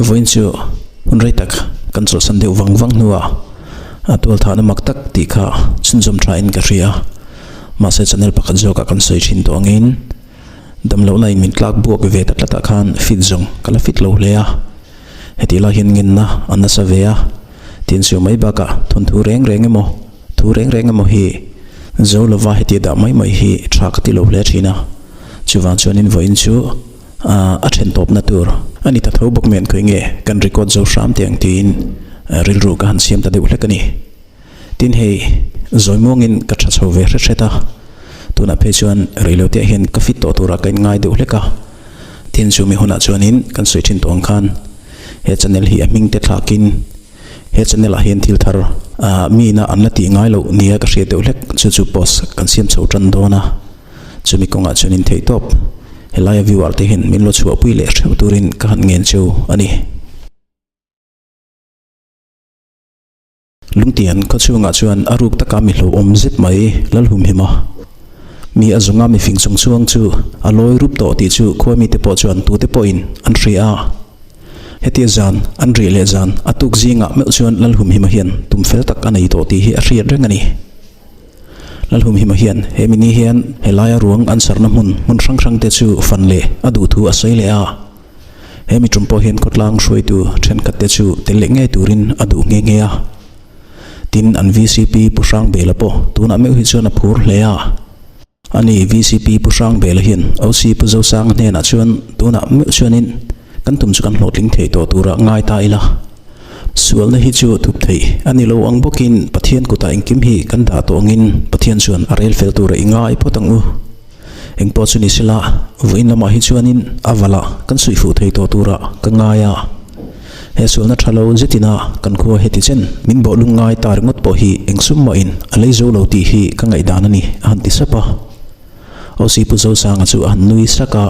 Vawiin chu hun rei tak kan chawlhsan deuh vang vang hnuah a tualthahna mak tak tih kha chhunzawm thain ka hria. Mahse channel pakhat zawkah kan sawi thin tawh angin damlohna in min tlak buak ve ta tlatah khan fit zawng ka la fit lo hle a. Hetih lai hian ngenna a nasa ve a, tin chu mai bakah thawnthu reng reng emaw thu reng reng emaw hi zo lova heti dah mai mai hi tha ka ti lo hle thin a. Chuvang chuanin vawiin chu a then tawpna tur a ni ta tho bawk nen khawi nge kan record zo hram teh ang tiin rilru ka han siam ta deuh hlek a ni. Tin hei zawi muangin ka tha chho ve hret hret a, tunah phei chuan reilote ah hian ka fit tawh turah ka inngai deuh hlek a. Tin chu mi hunah chuanin kan sawi thin tawh ang khan he channel hi a hming te thlakin he channel ah hian thil thar mi ina an la tih ngai loh nia ka hriat deuh hlek chu chu post kan siam chho tan dawn a. Chumi kawngah chuan in theih tawp. Helaia viewer te hian min lo chhuahpui leh hreuh turin ka han ngen cheu a ni. Lungtian khawchhungah chuan a ruk taka mi hlauhawm zet mai Lalhumhima. Mi a zawnga mi fing chung chuang chu a lawi rup tawh tih chu khua mite pawh chuan tute pawhin an hria a. Hetia zan an rih leh zan a tuk zingah meuh chuan Lalhumhima hian tum fel tak a nei tawh tih hi a hriat reng a ni. Lalhumhima hian he mini hian helaia ruang an sarna hmun hmun hrang hrang te chu fan leh a duh thu a sawi leh a. He mi tum pawh hian khawtlang hruaitu thenkhat te chu tel leh ngei turin a duh nghe nghe a. Tin, an vcp Pu Hrangbela pawh tunah meuh hi chuan a phur hle a. Ani vcp Pu Hrangbela hian OC Pu Zosanga hnenah chuan tunah meuh chuanin kan tum chu kan hlawhtling thei tawh turah ngai ta ila. Sualna hi chu thup theih a ni lo ang bawkin Pathian kutah engkim hi kan dah tawh angin Pathian chuan a rel fel tura i ngai phawt ang u. Engpawh chu ni sela, vawiin lamah hi chuanin a valah kan suih fuh thei tawh turah ka ngai a. He sualna tha lo zetina kan khua heti chen min bawh lung ngai ta ringawt pawh hi eng sum mahin a lei zo lo tih hi ka ngaihdan a ni, a han ti sap a. OC Pu Zosanga chu a han nui sak a.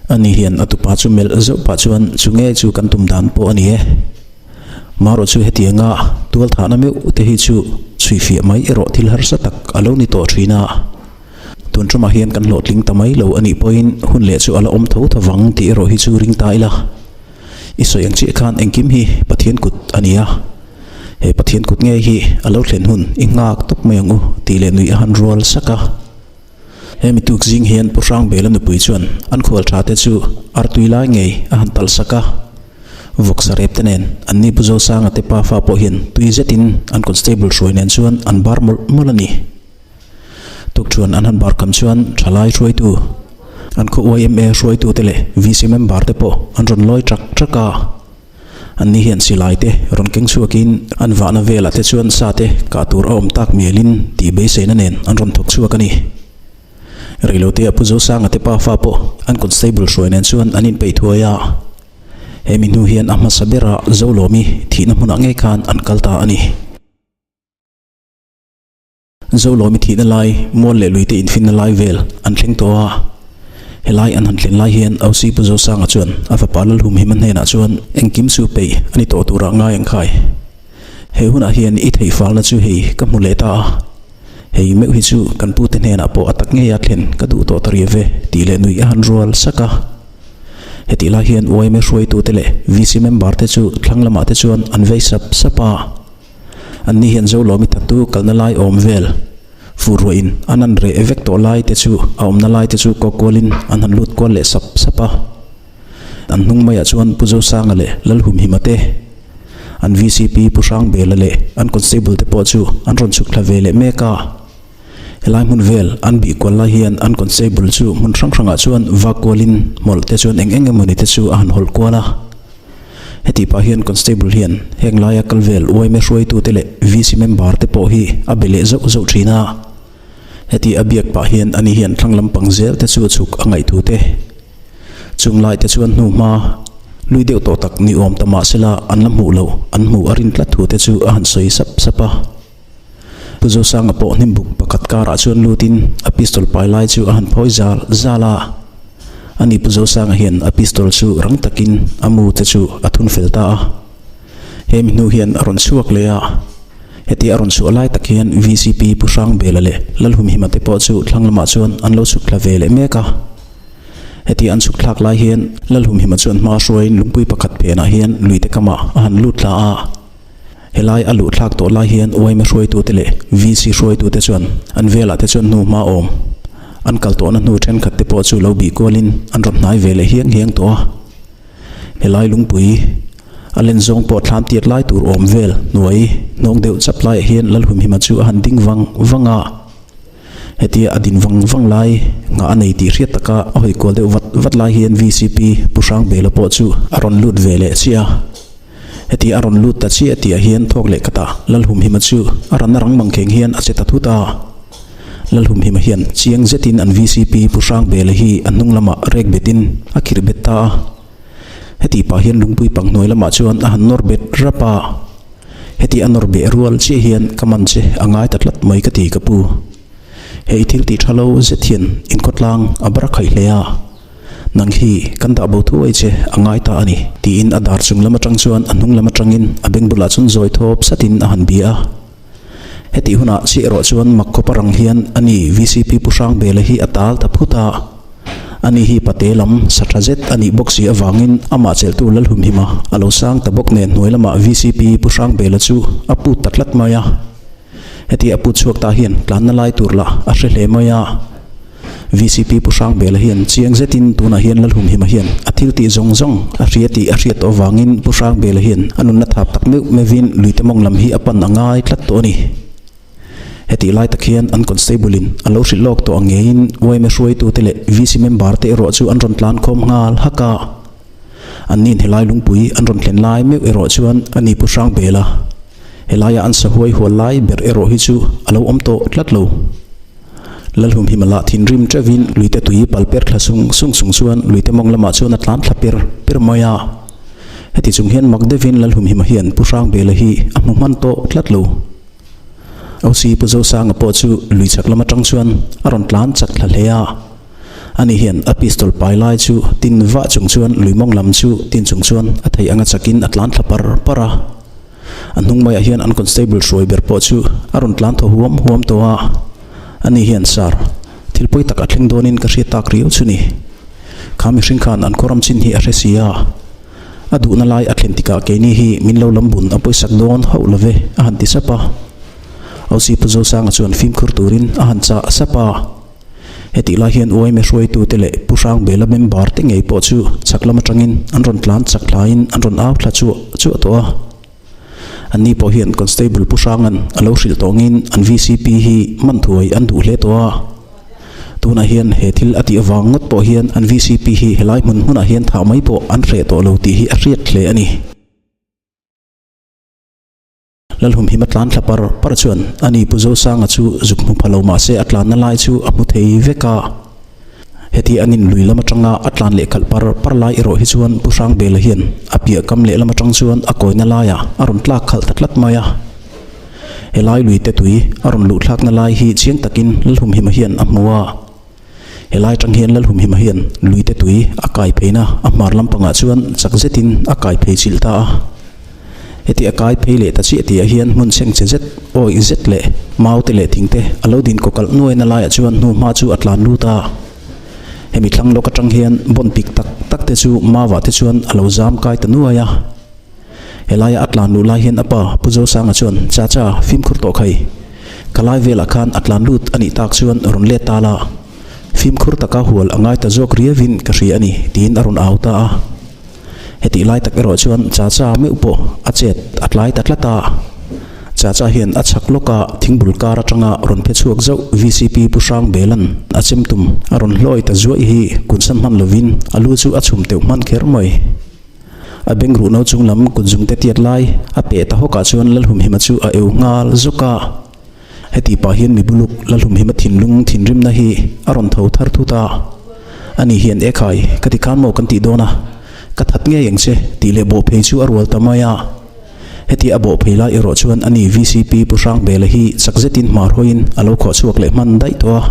Ani hian a tupa chu melh zeuh pah chuan chu nge chu kan tum dan pawh a ni e. Marawh chu hetianga tual thahna meuh te hi chu chhui fiah mai erawh thil harsa tak a lo ni tawh thin a. Tun ṭumah hian kan hlawhtling ta mai lo a nih pawhin hun leh chu a la awm tho tho vang tih erawh hi chu ring ta ila. I sawi ang chiah khan engkim hi Pathian kut a ni a. He Pathian kut ngei hi a lo thlen hun i nghak tawp mai ang u tih leh nuih a han rual sak a. He mi tuk zing hian Pu Hrangbela nupui chuan an khual tha te chu artui lai ngei a han talh sak a. Vawksa rep te nen an ni Pu Zosanga te pafa pawh hian tui zetin an constable hruai nen chuan an bar mawlh mawlh a ni. Tuk chuan an han bar kam chuan thalai hruaitu, an khaw yma hruaitu te leh VC member te pawh an rawn lawi trak trak a. An ni hian silai te rawn keng chhuakin an vahna velah te chuan sa te kah tur a awm tak mialin tih beiseina nen an rawn thawk chhuak a ni. Reilote a Pu Zosanga te pafa pawh an constable hruai nen chuan an inpeih thuai a. He mi hnu hian a hmasa bera Zolawmi thihna hmunah ngei khan an kal ta a ni. Zolawmi thihna lai, mual leh luite infinna lai vel an thleng tawh a. Helai an han thlen lai hian OC Pu Zosanga chuan a fapa Lalhumhima hnenah chuan engkim chu peih a ni tawh turah ngai ang khai. He hunah hian i theih falna chu hei ka hmu leh ta a. Hei meuh hi chu kan pute hnenah pawh a tak ngeia thlen ka duh tawh ta riau ve tih leh nuih a han rual sak a. Hetih lai hian yma hruaitute leh VC member te chu thlang lamah te chuan an vei sap sap a. Anni hian Zolawmi thattu kalna lai awm vel fur ruahin an han reh vek tawh lai te chu a awmna lai te chu kawk kualin an han lut kual leh sap sap a. An hnung maiah chuan Pu Zosanga leh Lalhumhima te, an vcp Pu Hrangbela leh an constable te pawh chu an rawn chhuk thla ve leh mek a. Helai hmun vel an bih kual lai hian an constable chu hmun hrang hrangah chuan vak kualin hmawlh te chuan eng eng emawni te chu a han hawlh kual a. Heti pah hian constable hian heng laia kal vel yma hruaitute leh VC member te pawh hi a be leh zauh zauh thin a. Heti a biak pah hian ani hian thlang lampang zel te chu chhuk a ngaih te. Chung lai te chuan hnu hma lui deuh tawh tak ni awm ta mah sela an la hmuh loh an hmuh a rin tlat thu te chu a han sawi sap sap a. Pu Zosanga pawh hnim buk pakhat karah chuan lutin a pistol pai lai chu a han phawi zal zal a. Ani Pu Zosanga hian a pistol chu rang takin a mu te chu a thun fel ta a. He mi hnu hian a rawn chhuak leh a. Hetia a rawn chhuah lai tak hian vcp Pu Hrangbela leh Lalhumhima te pawh chu thlang lamah chuan an lo chhuk thla ve leh mek a. Heti an chhuk thlak lai hian Lalhumhima chuan hma hruaiin lungpui pakhat phenah hian luite kamah a han lut thla a. Helai a luh thlak tawh lai hian yma hruaitute leh VC hruaitute chuan an velah te chuan hnu hma awm an kal tawhna hnu thenkhat te pawh chu lo bih kualin an rawn hnai ve leh hiang hiang tawh a. Helai lungpui a len zawng pawh thlam tiat lai tur awm vel hnuai hnawng deuh chap laiah hian Lalhumhima chu a han ding vang vang a. Hetia a din vang vang lai nghah a nei tih hriat taka a hawi kual deuh vat vat lai hian vcp Pu Hrangbela pawh chu a rawn lut ve leh chiah a. Hetia a rawn lut ta chiah tihah hian thawk leh khatah Lalhumhima chu a ran a rang mang kheng hian a che ta thut a. Lalhumhima hian chiang zetin an vcp Pu Hrangbela hi a hnung lamah rek betin a khirh bet ta a. Heti pah hian lungpui pang hnuai lamah chuan a han nawr bet rap a. Heti a nawr beh rual chiah hian ka man che a ngai ta tlat mai ka ti ka pu. Hei thil tih tha lo zet hian inkhawtlang a bar khaih hle a, nang hi kan dah bo thuai che a ngai ta a ni tiin a dar chung lam atang chuan a hnung lam atangin a beng bulah chuan zawi thawp satin a han bia a. Hetih hunah chiah erawh chuan mak khawpa rang hian a ni vcp Pu Hrangbela hi a tal ta phut a. Ani hi pate lam sa tha zet a nih bawk si avangin amah chelhtu Lalhumhima a lo sang ta bawk nen hnuai lamah vcp Pu Hrangbela chu a put ta tlat mai a. Heti a put chhuak ta hian tlanna lai tur lah a hre hle mai a. Vcp Pu Hrangbela hian chiang zetin tunah hian Lalhumhima hian a thil tih zawng zawng a hria tih a hriat tawh avangin Pu Hrangbela hian a nunna thap tak meuh meuhin luite mawng lam hi a pan a ngai tlat tawh a ni. Hetih lai tak hian an constable-in a lo hrilh lawk tawh ang ngeiin yma hruaitute leh VC member te erawh chu an rawn tlan khawm nghal hak a. Anni'n helai lungpui an rawn thlen lai meuh erawh chuan a ni Pu Hrangbela helaia an sahuai hual lai ber erawh hi chu a lo awm tawh tlat lo. Lalhumhima lah thinrim teuhin luite tui pal per thla sung sung chung chuan luite mawng lamah chuan a tlan thla per per mai a. Heti chung hian mak deuhin Lalhumhima hian Pu Hrangbela hi a hmu hman tawh tlat lo. OC Pu Zosanga pawh chu lui chak lam atang chuan a rawn tlan chak thla hle a. Ani hian a pistol pai lai chu tin vah chung chuan lui mawng lam chu tin chung chuan a theih anga chakin a tlan thla par par a. A hnung maiah hian an constable hruai ber pawh chu a rawn tlan thaw huam huam tawh a. Ani hian, Sir, thil pawi tak a thleng dawnin ka hriat tak riau chu ni. Kha mihring khan an kawram chin hi a hre si a. A duhna lai a thlen tikah keini hi min lo lam bun a pawisak dawn hauh lo ve, a han ti sap a. OC Pu Zosanga chuan fimkhur turin a han chah sap a. Hetih lai hian yma hruaitute leh Pu Hrangbela member te ngei pawh chu chhak lam atangin an rawn tlan chak hlaiin an rawn au thla chuah chuah tawh a. Anni pawh hian Constable Pu Hranga'n a lo hrilh tawngin an vcp hi man thuai an duh hle tawh a. Tunah hian he thil a tih avang ngawt pawh hian an vcp hi helai hmun hmunah hian thah mai pawh an hreh tawh lo tih hi a hriat hle a ni. Lalhumhima tlan thla par par chuan a ni Pu Zosanga chu zuk hmu pha lo mah se a tlanna lai chu a hmu thei vek a. Heti an in lui lam atanga a tlan leh khalh par par lai erawh hi chuan Pu Hrangbela hian a piah kam leh lam atang chuan a kawina laiah a rawn tlak khalh ta tlat mai a. Helai luite tui a rawn luh thlakna lai hi chiang takin Lalhumhima hian a hmu a. Helai atang hian Lalhumhima hian luite tui a kai pheina a hmar lampangah chuan chak zetin a kai phei chilh ta a. Heti a kai phei leh ta chiah tihah hian hmun chheng che zet, awih zet leh mau te leh thing te a lo din kawkalh nuaina laiah chuan hnuhma chu a tlan lut a. Hemi thlang lawk atang hian bawn pik tak tak te chu mauvah te chuan a lo zam kai ta nuai a. Helaia a tlan luh lai hian a pa Pu Zosanga chuan, Chacha, fimkhur tawh khai. Ka lai velah khan a tlan lut a nih tak chuan rawn let ta la. Fimkhur taka hual a ngai ta zawk riauin ka hria a ni, tiin a rawn au ta a. Hetih lai tak erawh chuan Chacha meuh pawh a chet a tlai ta tlat a. Chacha hian a chhak lawka thingbul kar atanga rawn phe chhuak zauh vcp Pu Hrangbela'n a chem tum a rawn hlawi ta zuaih hi kunsan hman lovin a lu chu a chhum teuh hman kher mai. A beng ruh no chung lam kut zung te tiat lai a peh ta hawkah chuan Lalhumhima chu a eu nghal zawk a. Heti pah hian mi buluk Lalhumhima thinlung thinrimna hi a rawn tho thar thut a. Ani hian Ekhai, ka ti khan maw kan tih dawn a, ka that ngei ang che tih leh bawh phei chu a rual ta mai a. Heti a bawh phei lai erawh chuan ani vcp Pu Hrangbela hi chak zetin hmar hawiin a lo khawh chhuak leh hman daih tawh a.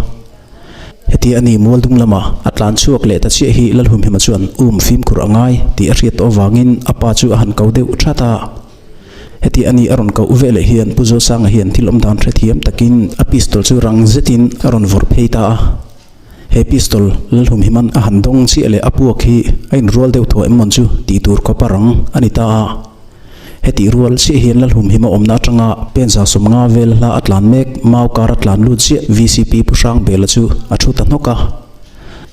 Heti a ni mual dung lama a tlan chhuak leh ta chiah hi Lalhumhima chuan um fimkhur a ngai tih a hriat tawh avangin a pa chu a han ko deuh that a. Heti a ni a rawn koh ve leh hian Pu Zosanga hian thil awm dan hrethiam takin a pistol chu rang zetin a rawn vawrh phei ta a. He pistol Lalhumhiman a han dawng chiah leh a puak hi a inrual deuh thaw em mawn chu tih tur khawp a rang a ni ta a. Hetih rual chiah hian Lalhumhima awmna atanga penza 50 vel hla a tlan mek mau kar a tlan lut chiah vcp Pu Hrangbela chu a thu ta hnawk a.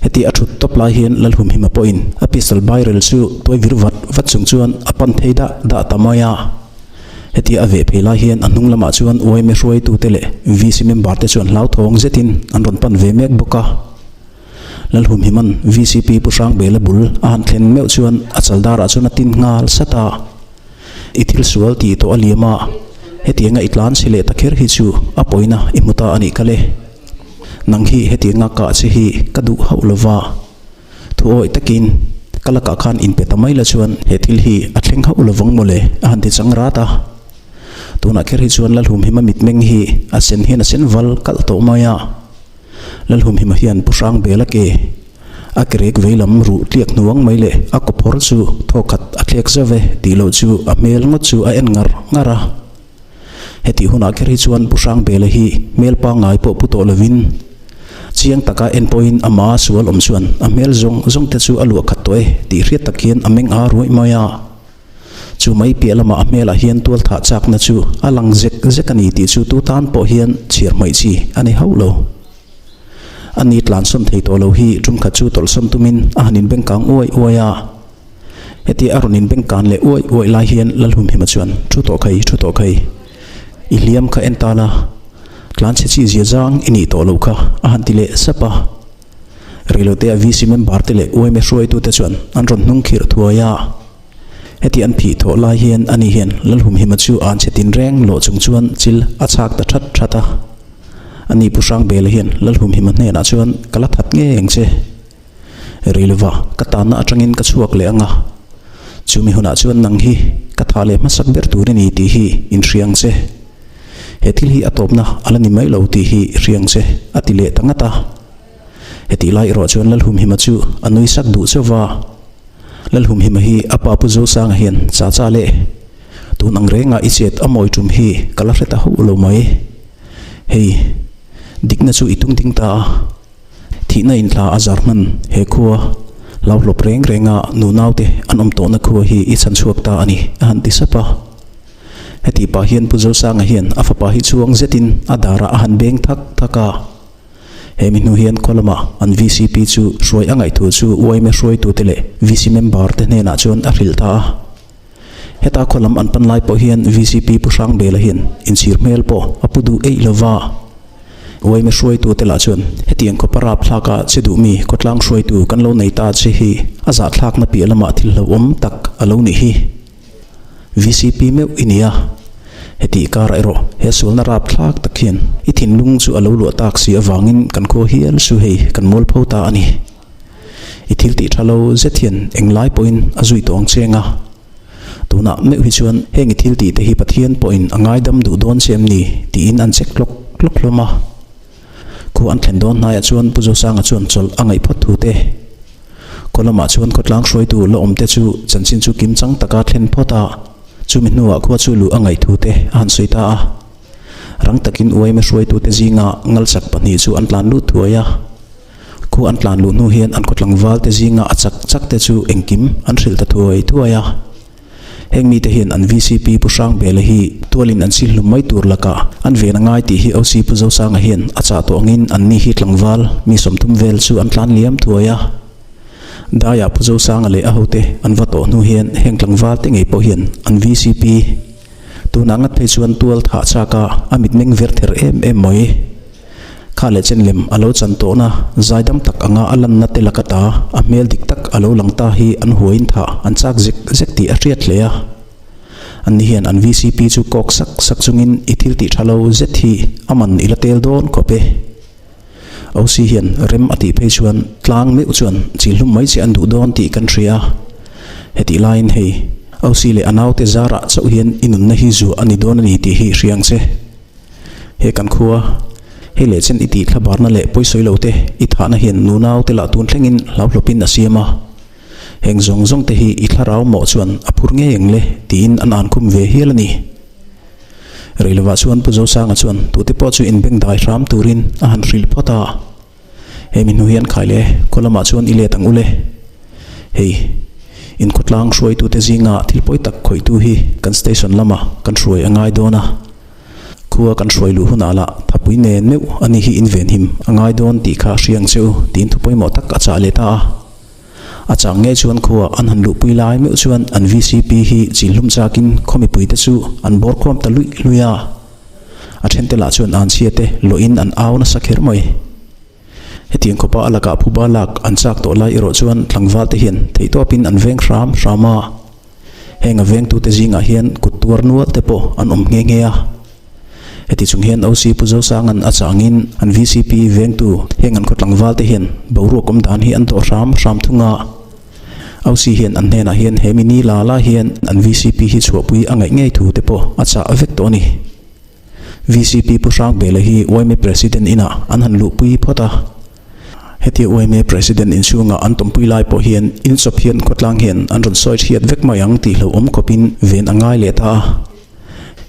Heti a thut tawp lai hian Lalhumhima pawhin a pistol bairel chu tuai vir vat vat chung chuan a pan phei dah dah ta mai a. Hetia a veh phei lai hian a hnung lamah chuan yma hruaitute leh VC member te chuan hlauthawng zetin an rawn pan ve mek bawk a. Lalhumhiman VCP Pu Hrangbela bul a han thlen meuh chuan a chaldarah chuan a tin nghal sat a. I thil sual tih tawh a liam a, hetianga i tlan chhe leh ta kher hi chu a pawina i hmu ta a nih kha le. Nang hi hetianga kah che hi ka duh hauh lova. Thu awih takin ka lakah khan inpe ta mai la chuan he thil hi a thleng hauh lovang mawle a han ti chang rat a. Tunah kher hi chuan Lalhumhima mitmeng hi a sen hian a sen val kalh tawh mai a. Lalhumhima hian Pu Hrangbela ke a kerek veilam ruh tliak hnuang mai leh a kawphawr chu thawkhat a thlek zauh e tih loh chu a hmel ngawt chu a en ngar ngar a. Hetih hunah kher hi chuan Pu Hrangbela hi hmel pangngai pawh pu tawh lovin chiang taka en pawhin ama sual awm chuan a hmel zawng zawng te chu a luah khat tawh e tih hriat tak hian a meng a ruai mai a. Chu mai piah lamah a hmelah hian tual thah chakna chu a lang zek zek a ni tih chu tu tan pawh hian chhiar hmaih chi a ni hauh lo. A ni tlansawn thei tawh lo hi tumkhat chu tawlhsawn tumin a han inbengkang uai uai a. Heti a rawn inbeng kan leh uaih uaih lai hian Lalhumhima chuan, Thu tawh khai, thu tawh khai. I hliam kha en ta la, tlan chhe chi zia zang i nih tawh loh kha, a han ti leh sap a. Reilotea VC member te leh yma hruaitute chuan an rawn hnung khirh thuai a. Heti an phih thawh lai hian ani hian Lalhumhima chu an chhe tinreng lawh chung chuan chil a chhak ta that that a. Ani Pu Hrangbela hian Lalhumhima hnenah chuan, Ka la that ngei ang che. Rei lova ka tanna atangin ka chhuak leh ang a, chumi hunah chuan nang hi ka thah leh hmasak ber tur i ni tih hi inhria ang che. He thil hi a tawpna a la ni mai lo tih hi i hria ang che, a ti leh ta ngat a. Hetih lai erawh chuan Lalhumhima chu a nui sak duh chauh va. Lalhumhima hi a pa Pu Zosanga hian cha cha leh tun ang renga i chet a mawi tum hi ka la hre ta hauh lo mai. Hei, dikna chu i tung ding ta a. Thihna inthla a zar hman he khua hlauhlawp reng renga nu naute an awm tawhna khua hi i chhan chhuak ta a ni, a han ti sap a. Heti pah hian Pu Zosanga hian a fapa hi chhuang zetin a darah a han beng thak thak a. He mi hnu hian khaw lamah an vcp chu hruai a ngaihthu chu yma hruaitute leh VC member te hnenah chuan a hrilh ta a. Heta khaw lam an pan lai pawh hian vcp Pu Hrangbela hian inchhir hmel pawh a pu duh eih lova. Yma hruaitute lah chuan hetiang khawpa rapthlaka che duhmi khawtlang hruaitu kan lo nei ta che hi a zahthlakna piah lamah thil hlauhawm tak a lo nih hi. Vcp meuh i ni a, hetih karah erawh he sualna rapthlak tak hian i thinlung chu a lo luah tak si avangin kan khua hial chu hei kan mualpho ta a ni. I thil tih tha lo zet hian englai pawhin a zui tawh ang che nga. Tunah meuh hi chuan heng i thil tih te hi Pathian pawhin a ngaidam duh dawn che em ni tiin an check hlawk hlawk hlawm a. Khu an thlen dawn hnaiah chuan Pu Zosanga chuan chawlh a ngaih phawt thu te. Khaw lamah chuan khawtlang hruaitu la awm te chu chanchin chu kim chang taka thlen phawt a, chumi hnuah khua chu luh a ngaih thu te a han sawi ta a. Rang takin uaima hruaitute zinga ngalchak pahnih chu an tlan lut thuai a. Khu an tlan luh hnu hian an khawtlangval te zinga a chak chak te chu engkim an hrilh ta thuai thuai a. Heng mite hian an vcp Pu Hrangbela hi tualin an sil hlum mai tur lakah an ven a ngai tih hi OC Pu Zosanga hian a chah tawh angin an ni hi tlangval mi 30 vel chu an tlan liam thuai a. Daiah Pu Zosanga leh a hote an va tawh hnu hian heng tlangval te ngei pawh hian an vcp tunah ngat phei chuan tual thah chak a a mitmeng ver ther em em mai. Kha leh chen lem a lo chan tawhna zaidam tak anga a lanna te laka ta a hmel dik tak a lo lang ta hi an huaiin thah an chak zek zek tih a hriat hle a. Anni hian an vcp chu kawk sak sak chungin i thil tih tha lo zet hi a man i la tel dawn khawp e. OC hian rem a tih phei chuan tlang meuh chuan chilhlum mai che an duh dawn tih kan hria a. Hetih laiin hei OC leh a naute zarah chauh hian i nunna hi zuah a ni dawn a ni tih hi hria ang che. He kan khua, hei leh chen i tih thlabarna leh pawisawi lo te i thahna hian nunau te lah tun thlengin hlauhlawpin a siam a. Heng zawng zawng te hi i thlarau mawh chuan a phur ngei ang le tiin an an khum ve hial a ni. Reilovah chuan Pu Zosanga chuan tute pawh chu inbengdai hram turin a han hrilh phawt a. Hemi hnu hian khai le, khaw lamah chuan i let ang u le. Hei, in khawtlang hruaitute zinga thil pawi tak khawihtu hi kan station lamah kan hruai a ngai dawn a. Khua kan hruai luh hunah lah thapui nen meuh a ni hi in venhim a ngai dawn tih kha hria ang che u tiin thu pawimawh tak a chah leh ta a. A chang ngei chuan khua an han luhpui lai meuh chuan an vcp hi chilhlum chakin khaw mipuite chu an bawr khawm ta luih luih a. A thente lah chuan anchhia te lawhin an au nasa kher mai. Hetiang khawpa a lakah phuba lak an chak tawh lai erawh chuan tlangval te hian theihtawpin an veng hram hram a. Heng a vengtute zingah hian kut tuar nual te pawh an awm nghe nghe a. Heti chung hian OC Pu Zosanga'n a changin an vcp vengtu heng an khaw tlangval te hian boruak awm dan hi an dawh hram hram thung a. OC hian an hnenah hian he mi ni la la hian an vcp hi chhuahpui a ngaih ngei thu te pawh a chah vek tawh a ni. Vcp Pu Hrangbela hi yma President inah an han luhpui phawt a. Hetia yma President inchhunga an tawmpui lai pawh hian inchawp hian khawtlang hian an rawn sawi hriat vek mai ang tih hlauhawm khawpin ven a ngai leh ta a.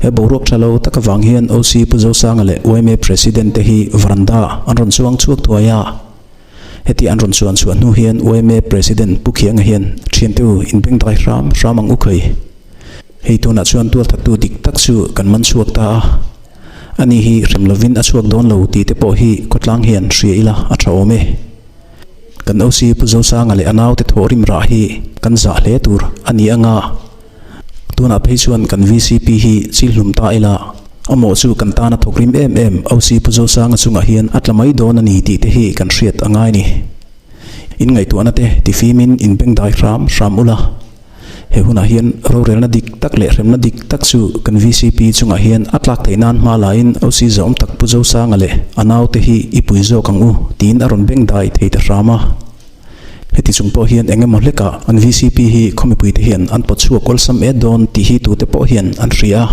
He boruak tha lo tak avang hian OC Pu Zosanga leh yma President te hi veranda an rawn chuang chhuak thuai a. Heti an rawn chuan chhuah hnu hian yma President Pu Khianga hian thiante u inbengdai hram hram ang u khai. Hei tunah chuan tualthattu dik tak chu kan man chhuak ta a. Ani hi hrem lovin a chhuak dawn lo tih te pawh hi khawtlang hian hria ila a tha awm e. Kan OC Pu Zosanga leh a naute thawhrim rah hi kan zah hle tur a ni anga. Tunah phei chuan kan vcp hi chilhlum ta ila a mawh chu kan tana thawkrim em em OC Pu Zosanga chungah hian a tla mai dawn a ni tih te hi kan hriat a ngai ni. In ngaihtuahna te tifimin in bengdai hram hram ula. He hunah hian rorelna dik tak leh hremna dik tak chu kan vcp chungah hian a tlak theih nan hma laiin OC zawm tak Pu Zosanga leh a naute hi i pui zawk ang u tiin a rawn bengdai thei ta hram a. Heti chung pawh hian eng emaw hlekah an vcp hi khaw mipuite hian an pawt chhuak awlsam et dawn tih hi tute pawh hian an hria a.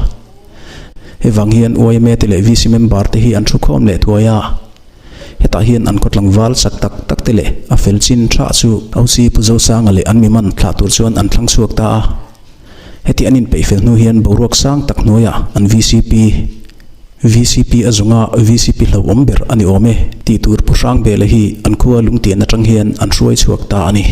Hei vang hian yma te leh VC member te hi an thu khawm leh thuai a. Hetah hian an khaw tlangval chak tak tak te leh a fel chin tha chu OC Pu Zosanga leh an mi man thlah tur chuan an thlang chhuak ta a. Heti an inpeih fel hnu hian boruak sang tak hnuaiah an vcp vcp a zunga vcp hlauhawm ber a ni awm e tih tur Pu Hrangbela hi an khua lungtian atang hian an hruai chhuak ta a ni.